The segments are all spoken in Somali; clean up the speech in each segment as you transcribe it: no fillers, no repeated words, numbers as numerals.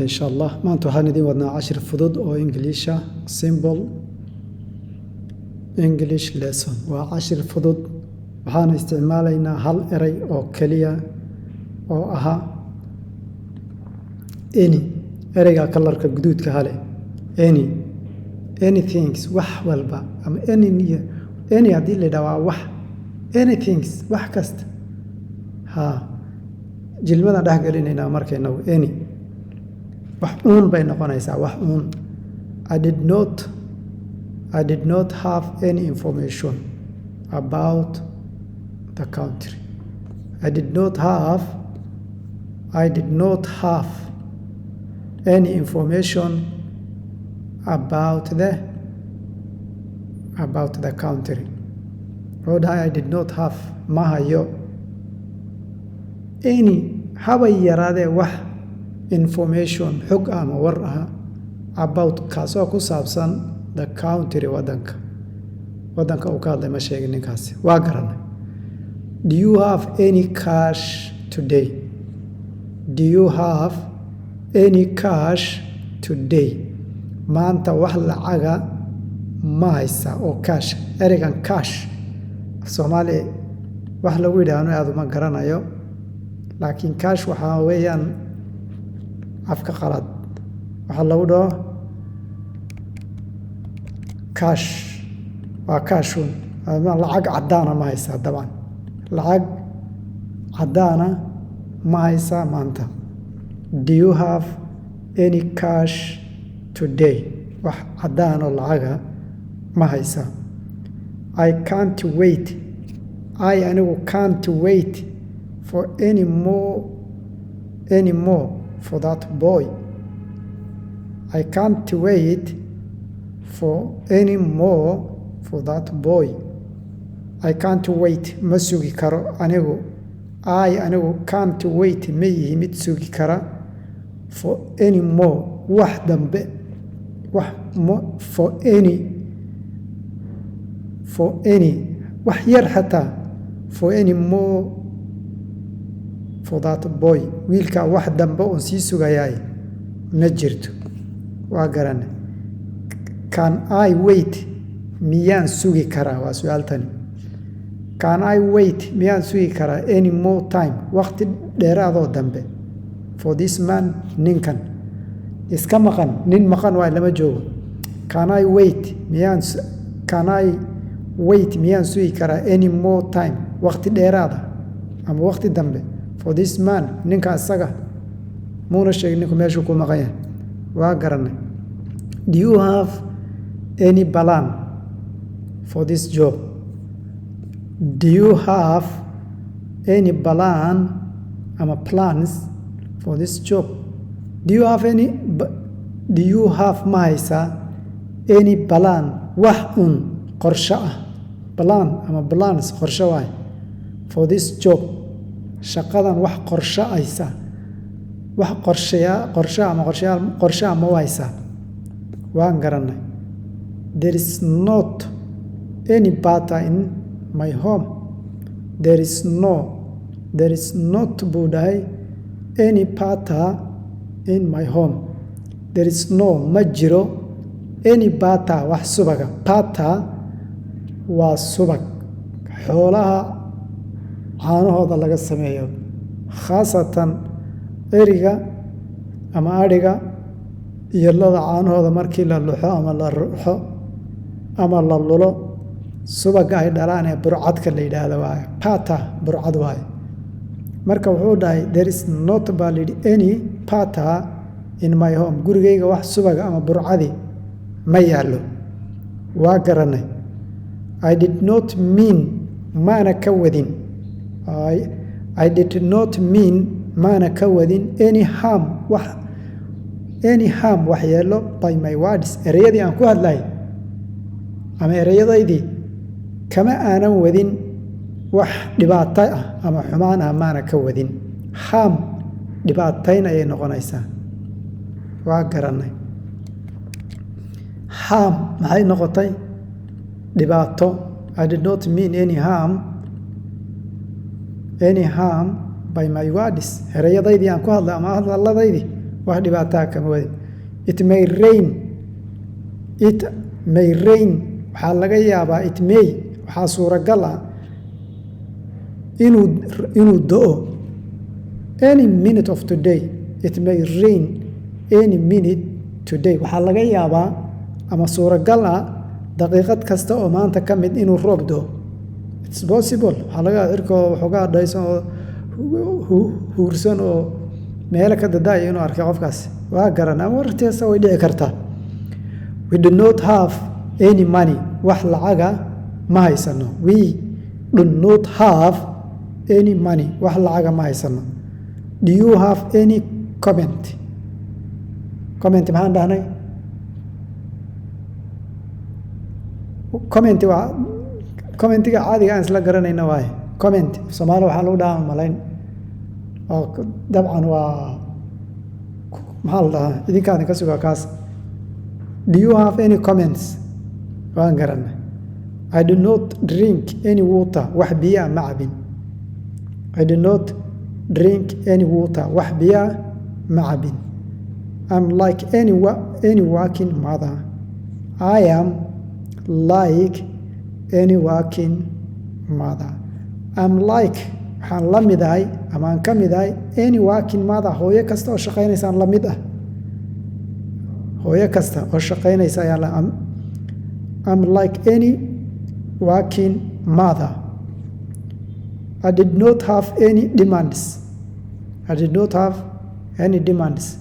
Insha Allah maanta waxaan idiin wadnaa cashir fudud oo Ingiliisha, simple English lesson. Waa cashir fudud, waxaana isticmaalaynaa hal eray oo keliya oo ahaa any. Ereyga colorka guduudka hale, any, anythings, wax walba ama any. Any haddii la yidhaha waa wax, anythings wax kasta. Ha jilmadaan dhex gelinaynaa markaynagu any wax uun bay noqonaysaa, wax uun. I did not have any information about the country. I did not have any information about the country. Wuxuu dhahay, I did not have, ma hayo, any, habay yaraadee, wax information, xog ama war ah, about, kaasoo ku saabsan, the country, waddanka. Waddanka uu ka hadlay ma sheegin ninkaasi, waa garanay. Do you have any cash today? Do you have any cash today? Maanta wax lacaga ma haysaa oo cash? Ereygan cash af Soomaali wax lagu yidhaahno aad uma garanayo, laakiin cash waxaa weeyaan afka qalaad waxaa lagu dhaho cash, waa cash un. Lacag caddaana ma haysaa? Dabcan lacag caddaana ma haysaa maanta? Do you have any cash today? Wax caddaan oo lacaga ma haysaa? I can't wait, I, anigu, can't wait for any more for that boy. I can't wait for any more for that boy. I can't wait, ma sugi karo anigu. I, anigu, can't wait, ma yihi mid sugi kara, for any more, wax dambe, wax for any, wax yar xataa, for any more for that boy, wiilkaa wax dambe oon sii sugayaay ma jirto. Waa garane. Can I wait, miyaan sugi karaa? Waa su-aaltani. Can I wait, miyaan sugi karaa, any more time, waqti dheeraadoo dambe, for this man, ninkan iska maqan? Nin maqan waay, lama joogo. Can I wait, miyaan, can I wait, miyaan sugi karaa, any more time, waqti dheeraada ama waqti dambe, for this man, ninka isaga? Muuna sheegin ninku meeshuu ku maqan yahay, waa garanay. Do you have any plan for this job? Do you have any plan ama plans for this job? Do you have any, do you have, ma haysaa, any plan, wax un qorsho ah? Plan ama plans, qorsho waay. For this job, shaqadan wax qorsho haysaa? Wax qorsheya, qorshe ama qorshayaal, qorshe ama u haysaa? Waan garanay. There is not any butter in my home. There is no, there is not, buu dhahay, any butter in my home. There is no, ma jiro, any butter, wax subaga. Butter waa subag xoolaha caanahooda laga sameeyo, khaasatan eriga ama adhiga iyo lo'da caanahooda. Markii la luxo ama la ruxo ama la lulo, subaga ay dhalaan ee burcadka la yidhaahdo waaye butter, burcad waaye. Marka wuxuu dhahay, there is not, baa la yidhi, any butter in my home, gurigayga wax subaga ama burcadi ma yaallo. Waa garanay. I did not mean, maana ka wadin. I did not mean, maana ka wadin, any harm, wax, any harm, waxyeelo, by my words, ereyadii aan ku hadlayay ama ereyadaydii kama aanan wadin wax dhibaato ah ama xumaan ah, maana ka wadin. Harm, dhibaatayn ayay noqonaysaa. Waa garanay. Harm maxay noqotay? Dhibaato. I did not mean any harm, any harm by my words, ereyadaydii aan ku hadlay ama hadalladaydii Wax dhibaataa kama wadin. It may rain. It may rain, waxaa laga yaabaa. It may, waxaa suuragal ah inuu da'o. Any minute of today. It may rain any minute today. Waxaa laga yaabaa ama suuragal ah daqiiqad kasta oo maanta ka mid inuu roob da'o. It's possible. Waxaa laga yaabaa cirkoo waxoogaa dhaysan oo huursan oo meelo ka dadaaya inuu arkay qofkaas. Waa garan ama warteesa way dhici kartaa. We do not have any money. Wax lacaga ma haysano. We do not have any money. Wax lacaga ma haysano. Do you have any comment? Comment maxaan dhahnay? Comment waa commentiga caadiga aan isla garanayna waaye. Comment Soomaali waxaa lagu dhahaa malayn oo dabcan waa maxaa la dhahaa? Idinkaa idinka sugaa kaas. Do you have any comments? Waan garanay. I do not drink any water. Wax biyaa ma cabin. I do not drink any water. Wax biyaa ma cabin. I'm like any working mother. I am like any working mother. I'm like, waxaan la mid ahay ama aan ka mid ahay, any working mother, hooyo kasta oo shaqaynaysaan la mid ah. Hooyo kasta oo shaqaynaysa ayaan la. I'm like any working mother. I did not have any demands. I did not have any demands.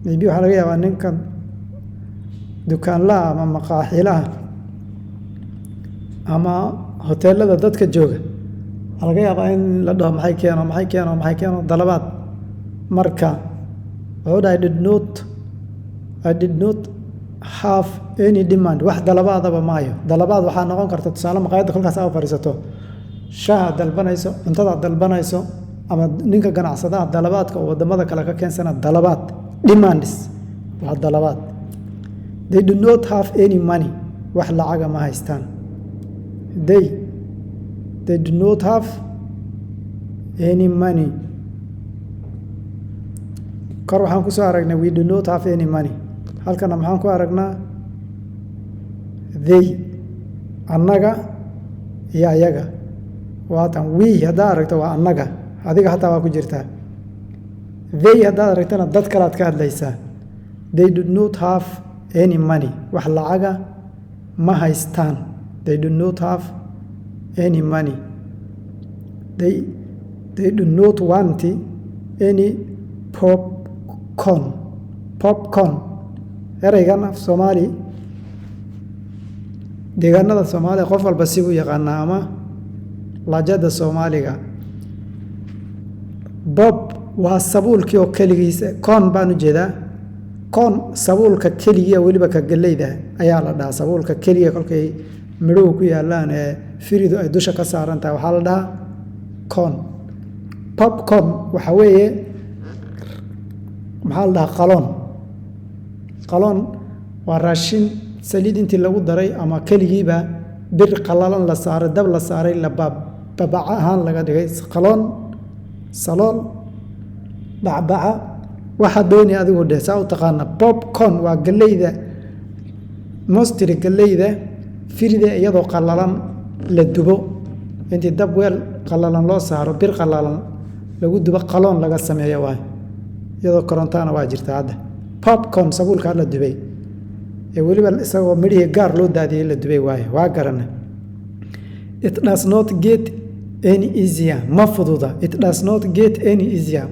Maybe waxaa laga yaabaa ninkan dukaanlaha ama maqaaxilaha ama hoteelada dadka jooga, waxaa laga yaabaa in la dhaho maxay keeno, maxay keeno, maxay keeno, dalabaad. Marka wuxuu dhahay I did not have any demand. Wax dalabaadaba maayo. Dalabaad waxaa noqon karta tusaale maqaayadda kolkaas aa fadhiisato, shaaha dalbanayso, cuntada dalbanayso, ama ninka ganacsadaha dalabaadka oo wadamada kale ka keensana. Dalabaad, demands, waa dalabaad. They do not have any money. Wax lacaga ma haystaan. They do not have any money. Kor waxaan kusoo aragnay we do not have any money. Halkana maxaan ku aragnaa? They, annaga iyo ayaga. Waatan we haddaad aragto waa annaga, adiga hataa waa ku jirtaa. They haddaad aragtana dad kalaad ka hadlaysaa. They do not have any money. Wax lacaga ma haystaan. They do not have any money. They do not want any popcorn. Popcorn, ereygan af Soomaali, deegaanada Soomaaliya qof walba si buu yaqaanaa ama lahjada Soomaaliga. Pop waa sabuulkii oo keligiisa. Corn baan u jeedaa, corn, sabuulka keligiia, weliba ka galleyda ayaa la dhahaa. Sabuulka keliya kolkay midhuhu ku yaalaan ee firidu ay dusha ka saaran tahay waxaa la dhahaa corn. Popcorn waxa weeye, maxaa la dhahaa, qaloon. Qaloon waa raashin saliid intii lagu daray ama keligiiba bir qalalan la saaray, dab la saaray, la babaca ahaan laga dhigay. Qaloon, salool, bacbaca, waxaa dooni adigu dheh, saa u taqaana. Popcorn waa galleyda, mostly galleyda firida iyadoo qalalan la dubo. Intii dab weel qalalan loo saaro, bir qalalan lagu dubo, qaloon laga sameeyo waay. Iyadoo korontana waa jirta hadda. Popcorn sabuulkaa la dubay ee weliba isagoo midhihii gaar loo daadiyey la dubay waaye. Waa garana. It does not get any easier. Ma fududa. It does not get any easier.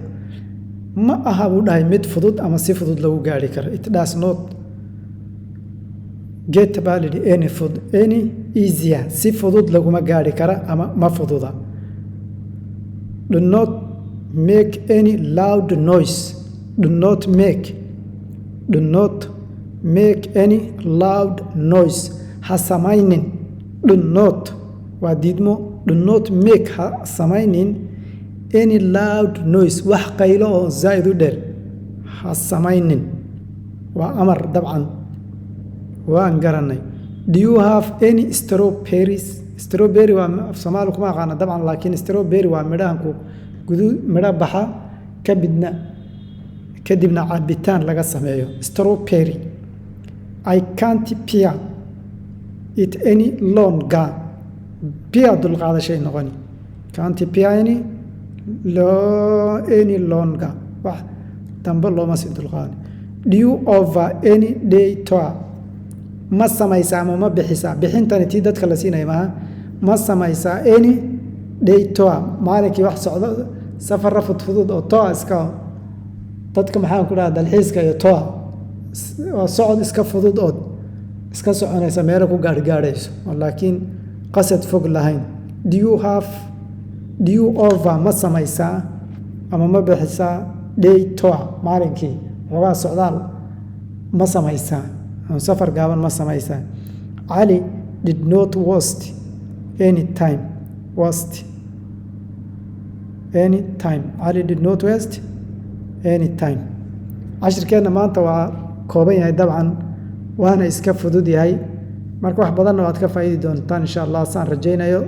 Ma aha, buu dhahay, mid fudud ama si fudud lagu gaari karo. It does not get baa lidhi any easier. Si fudud laguma gaari kara ama ma fududa. Do not make any loud noise. Do not make any loud noise. Ha samaynin. Do not waa diidmo. Do not make, ha samaynin, any loud noise, wax qaylo oo zaa'id u dheer ha samaynin. Waa amar dabcan. Waan garanay. Do you have any strawberries? Strawberry waa af Soomaali kuma aqaana dabcan, laakiin strawberry waa midhahan ku gudu midho baxa ka midna. Kadibna cabitaan laga sameeyo, strawberry. I can't bear it any longer. Bear dulqaadashay noqoni. Can't bear any longer, wax dambe looma sii dulqaadan. Do you offer any day tour? Ma samaysaa ama ma bixisaa? Bixintani tii dadka la siinaya maaha. Ma samaysaa any day tour, maalinkii wax socdo, safarra fudfudud oo tour iska dadka, maxaan ku dhaha, dalxiiska iyo tour waa socod iska fudud ood iska soconaysa, meelo ku gaarhgaadhayso oo laakiin qasad fog lahayn. Do you offer, ma samaysaa ama ma bixisaa day tour, maalinkii xoogaa socdaal ma samaysaa ama safar gaaban ma samaysaa? Cali did not waste any time. Waste any time. Cali did not waste any time. Cashirkeenna maanta waa kooban yahay dabcan, waana iska fudud yahay. Marka wax badanna waad ka faa'iidi doontaan, insha Allah, saan rajaynayo.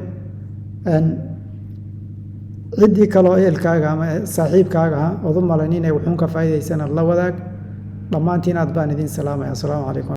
Ciddii kaloo ehelkaaga ama saaxiibkaaga ah ood u malayn inay wuxuun ka faa'iidaysana, la wadaag. Dhammaantiin aad baan idiin salaamaya. Asalaamu calaykum.